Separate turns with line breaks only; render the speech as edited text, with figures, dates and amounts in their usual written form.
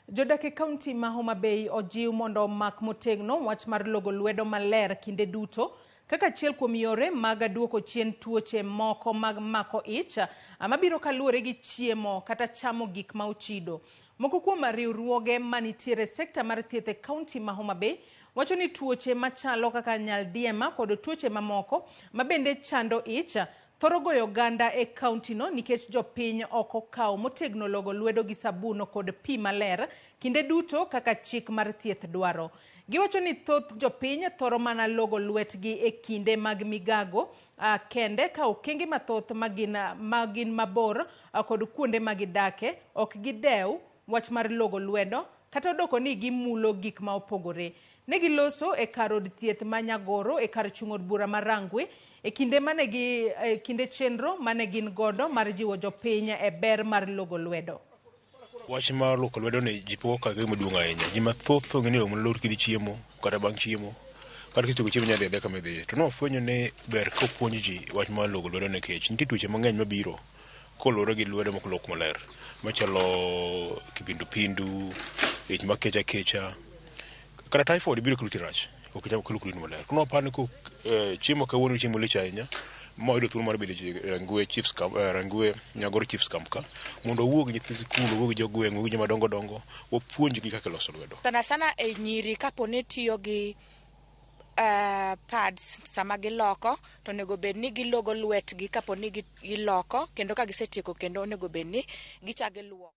Jodak e kaunti ma Homa Bay ojiw mondo omak motegno wach mar logo lwedo maler kinde duto kaka achiel kuom yore mag duoko chien tuoche moko mag mako ich mabiro kaluwore gi chiemo kata chamo gik ma ochido. Moko kuom riwruoge manitiere e sekta mar thieth e kaunti ma Homa Bay wacho ni tuoche machalo kaka nyaldiema kod tuoche mamoko ma bende chando ich thoro goyo oganda e kauntino nikech jopiny ok okawo motegno logo lwedo gi sabun kod pi maler kinde duto kaka chik mar thieth dwaro. Giwacho ni thoth jopiny thoro mana logo lwetgi e kinde mag migago kende ka okenge mathoth ma gin mabor kod kuonde ma gidake ok gidew wach mar logo lwedo kata odoko ni gimulo gik ma opogore. Ne giloso e kar od thieth ma Nyagoro e kar chung' od bura ma Rangwe e kinde mane gi e kinde chenro mane gin godo mar jiwo jopiny e ber mar logo lwedo.
Wach mar luoko lwedo ni ji pok okawe gima duong' ahinya. Ji mathoth ong'e ni onego lor kidhi chiemo kata bang' chiemo kata kisetieko chiemo inyalo dhi adhiya kama idhiye. To nofwenyo ni ber kopuonj ji wach mar luoko lwedo nikech nitie tuoche mang'eny mabiro koluwore gi lwedo mok luok maler machalo kipindupindu, ich makech akecha kata typhoid biro ka lweti rach ok icham ka lweti maler. Koro waparo ni chiemo kawuono chiemo lich ahinya ma wayudo thuolo mar bedo e Rangwe Chiefs Camp, Rangwe Nyagoro Chiefs Camp ka mondo wawuo gi nyithi sikul, wawuo gi jogweng', wawuo gi joma dongo dongo, wapuonjgi kaka iloso lwedo.
Sana sana e nyiri kapo ni tiyo gi pads sama giloko to onego bed ni gilogo lwetgi kapo ni giloko kendo ka gisetieko kendo onego bed ni gichako giluoko.